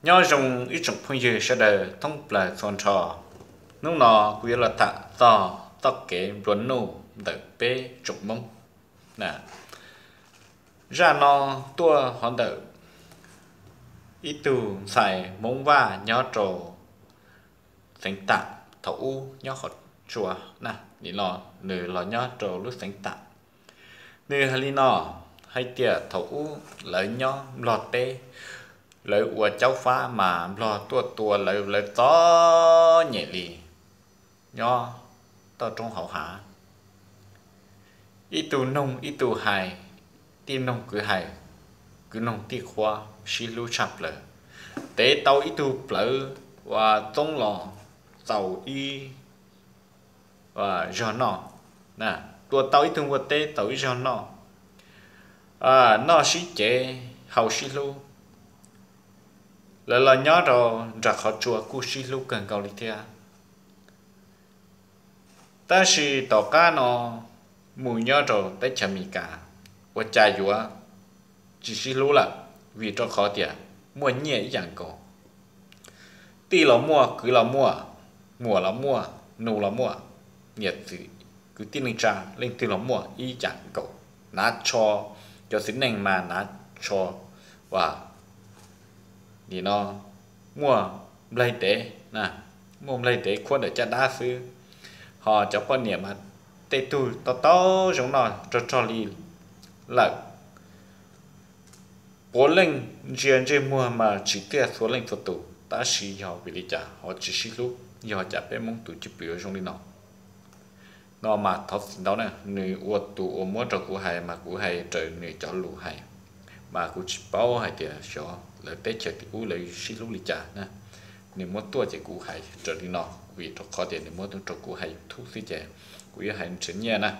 Nyob zoo ib tsoom phooj ywg sawv daws thoob plaws txhua nrho. Hnub no kuv yuav los tham txog txoj kev nplua nuj ntawm peb tsoom Hmoob. Zaj no tuaj hov ntawm ib tug ntxhais Hmoob Vaj nyob rau xeev Tam, thaum ub nyob qhov tsua na, nim no nws los nyob rau lub xeev Tam. Nws hais li no, hais tias thaum ub lawv nyob Nplog teb, lawv ua caub fab mas Nplog tuaj tua lawv, lawv txom nyem li, nyob toj roob hauv hav. Ib tug noog ib tug hais, tij noog kwv hais, kwv noog tij qhuab, sib hlub tshaj plaws. Tev tau ib tug plawv uas txoob los txaus ib zog noj, tua tau ib tug npua teb tau ib zog noj, noj sib cev haus sib hlub. Lawv los nyob rau nram qhov tsua kuj sib hlub kawg nkaus li thiab. Tab sis tom qab no mus nyob rau teb chaws Amelikas, ua cas yuav tsis sib hlub lawm, vim rau qhov tias muaj nyiaj ib yam nkaus. Tij los muaj, kwv los muaj, muam los muaj, nus los muaj, niam txiv kwv tij neej tsa leej twg los muaj ib yam nkaus. Hnav tsho, cov txiv neej mas hnav tsho, uas nim no muaj nplaig dev, muaj nplaig dev khuab ntawm caj dab xwb. Ho cov poj niam mas tej tug tau tau zoo noj rog rog li lawm. Puav leej ntsia ntsej muag mas tsis tiaj txhua leej txhua tus, tab sis yog vim li cas ho tsis sib hlub, yog cas peb Hmoob tus cwj pwm yuav zoo li no? No mas thov txim ntau na, nws ua tus uas muab rau kuv hais mas kuv hais raws nws cov lus hais, mas kuv tsis paub hais tias xyov lawv teb chaws tim ub lawv sib hlub li cas na. Nws muab tuaj ces kuv hais raws li no, vim rau qhov tias nws muab tuaj rau kuv hais YouTube xwb ces kuv yuav hais nrhiav nyiaj na.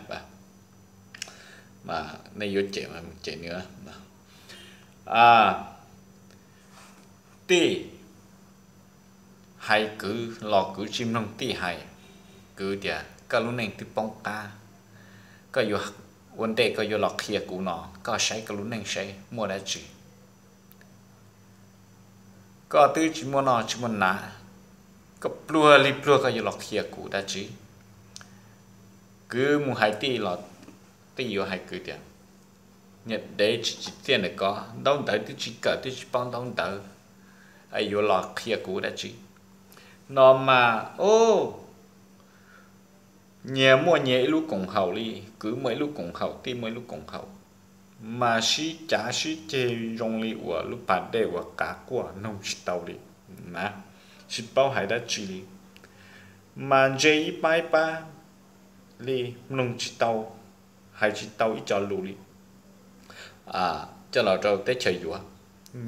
Mas nej yuav cem mas cem nws. Tij hais kwv los kwv tsis mloog tij hais. Kwv tias, koj lub neej twb poob qab, koj yuav, ua ntej koj yuav los qhia kuv no, koj saib koj lub neej saib muaj dab tsi. Koj twb tsis muaj noj tsis muaj hnav, koj pluag li pluag koj yuav los qhia kuv dab tsi? Kwv mus hais tij los tij yuav hais kwv tias, niag dev tsis tsim txiaj ntawm ko, ntaub ntawv twb tsis kawm twb tsis paub ntaub ntawv, yuav los qhia kuv dab tsi? No mas, o, nyias muaj nyias ib lub koom haum li, kwv muaj ib lub koom haum, tij muaj ib lub koom haum, mas sib cav sib ceg zoo li uas lub pas dej uas qav quaj noog tsis tau li na, tsis paub hais dab tsi li, mas ntse ib pab ib pab li, mloog tsis tau, hais tsis tau ib co lus li. Coj los rau teb chaws yuav,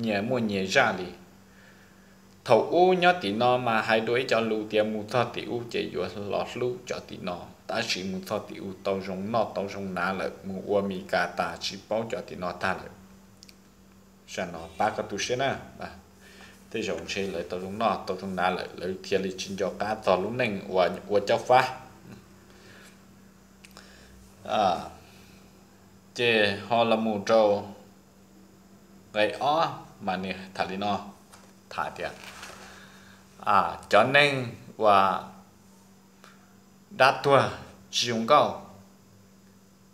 nyias muaj nyias zaj li. Thaum ub nyob tim no mas hais dua ib co lus tias mus txog tim ub ces yuav los hlub cov tim no, tab sis mus txog tim ub tau zoo noj tau zoo hnav lawm, mus ua Mes Kas tas tsis paub cov tim no tag lawm. Zaj no pab koj tu siab na. Tej zaum ntshe lawv tau zoo noj tau zoo hnav lawm lawv thiaj li tsis nco qab txog lub neej uas ua caub fab. Ces ho los mus rau nqe ob mas nws tham li no, tham tias cov neeg uas dab tuag tsis zoo nkauj,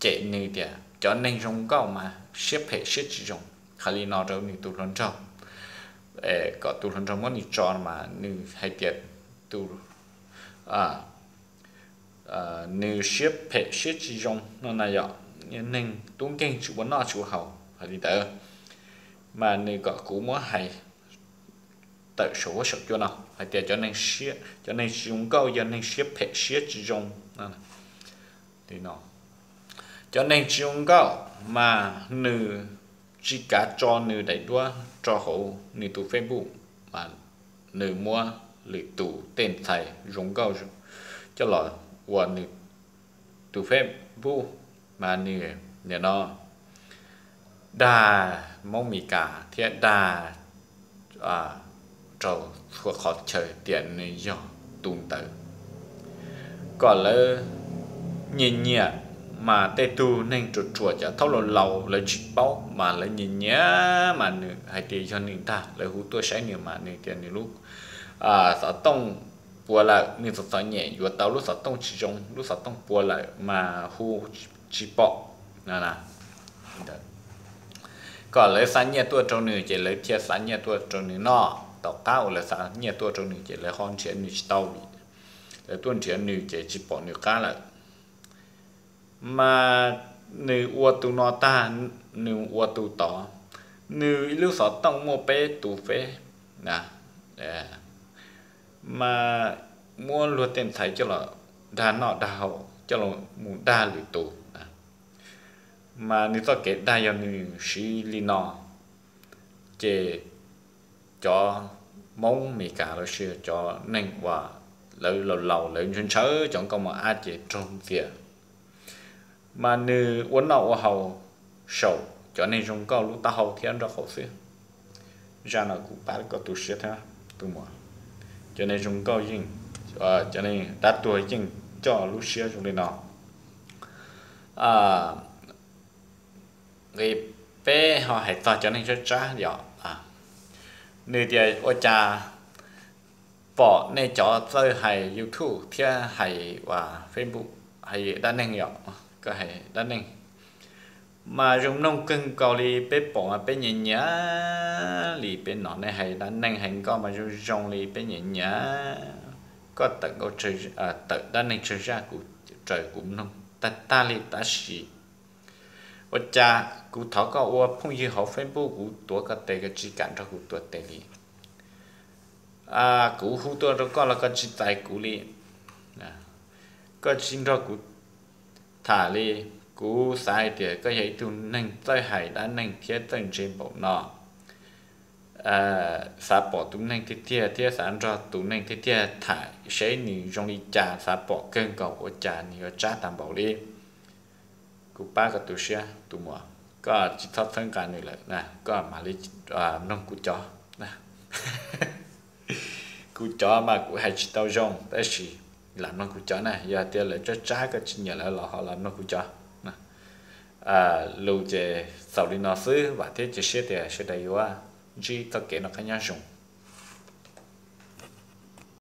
cem nws tias cov neeg zoo nkauj mas siab phem siab tsis zoo. Hais li no rau nws tus hluas nraug, kom tus hluas nraug muab nws tso mas nws hais tias tus nws siab phem siab tsis zoo no na yom, neeg tub nkeeg tsis ua noj tsis ua haus hais li ntawd, mas nws kom kuv muab hais tawm saum huab saum cua no hais tias cov neeg tsis zoo nkauj yog neeg siab phem siab tsis zoo. Cov neeg tsis zoo nkauj mas nws tsis kav tso nws daim duab rau hauv nws tus Facebook, mas nws muab lwm tus tej ntxhais zoo nkauj coj los ua nws tus Facebook, mas nws nim no dag Hmoob Mes Kas thiab dag rau txhua qhov chaw tias nws yog tus ntawd, kom lawv nyiam nyiam Mas tej tug neeg ruam ruam cov thaub laus laus lawv tsis paub mas lawv nyiam nyiam mas nws hais tias yog nws ntag, lawv hu tuaj saib nws mas nws tias nws lub xov tooj puas lawm, nws txom txom nyem yuav tau lub xov tooj tsis zoo, lub xov tooj puas lawm mas hu tsis pom no. Kom lawv xa nyiaj tuaj rau nws ces lawv thiaj xa nyiaj tuaj rau nws noj. Tom qab uas lawv xa nyiaj tuaj rau nws ces lawv ho nrhiav nws tsis tau li, lawv tuaj nrhiav nws ces tsis pom nws qab lawm. Mas nws ua tus no tag, nws ua tus tod, nws ib lub xov tooj muaj peb tus feb na, mas muab luag tej ntxhais coj los dag noj dag haus, coj los mus dag lwm tus. Mas nws txoj kev dag yog nws siv li no, ces cov Hmoob Meskas los sis cov neeg uas lawv laus laus lawv ntshaw ntshaw cov nkauj mos ab ces raug ntxias. Mas nws ua noj ua haus saum cov neeg zoo nkauj lub taub hau thiab nraub qaum xwb. Zaj no kuv pab koj tu siab thiab tus muam. Cov neeg zoo nkauj yeej, cov neeg dab tuag yeej coj lub siab zoo li no. Nqe peb ho hais txog cov neeg tsab tsab yom. Nws tias ua cas pom nej cov txawj hais YouTube thiab hais uas Facebook, hais dab neeg yom, koj hais dab neeg mas zoo mloog kawg nkaus li, peb pom mas peb nyiam nyiam li, peb hnov nej hais dab neeg hais nkauj mas zoo zoo li, peb nyiam nyiam. Koj tawm nkauj, tawm dab neeg tsawg zaj kuv raws kuv mloog tag tag li, tab sis ua cas kuv thov koj ua phooj ywg hauv Facebook kuv tuav koj tes koj tsis kam nrog kuv tuav tes li. Kuv hu tuaj rau koj los koj tsis txais kuv li, koj tsis nrog kuv tham li. Kuv xav hais tias koj yog ib tug neeg txawj hais dab neeg thiab txawj ntse npaum no, xav pom tus neeg tiag tiag thiab xav nrog tus neeg tiag tiag tham seb nws zoo li cas, xav pom kawg nkaus ua cas nws yuav tsab tag npaum li. Kuv pab koj tu siab tus muam, koj tsis txhob txhawb nqa nws lawm na, koj mam li mloog kuv cov. Kuv cov mas kuv hais tsis tau zoo tab sis lam mloog kuv cov na, yog tias lawv tsab tsab koj tsis nyiam lawv los ho los mloog kuv cov. Lus ces xaus li no xwb, vam thiab cia siab tias sawv daws yuav ntsib txoj kev noj qab nyob zoo.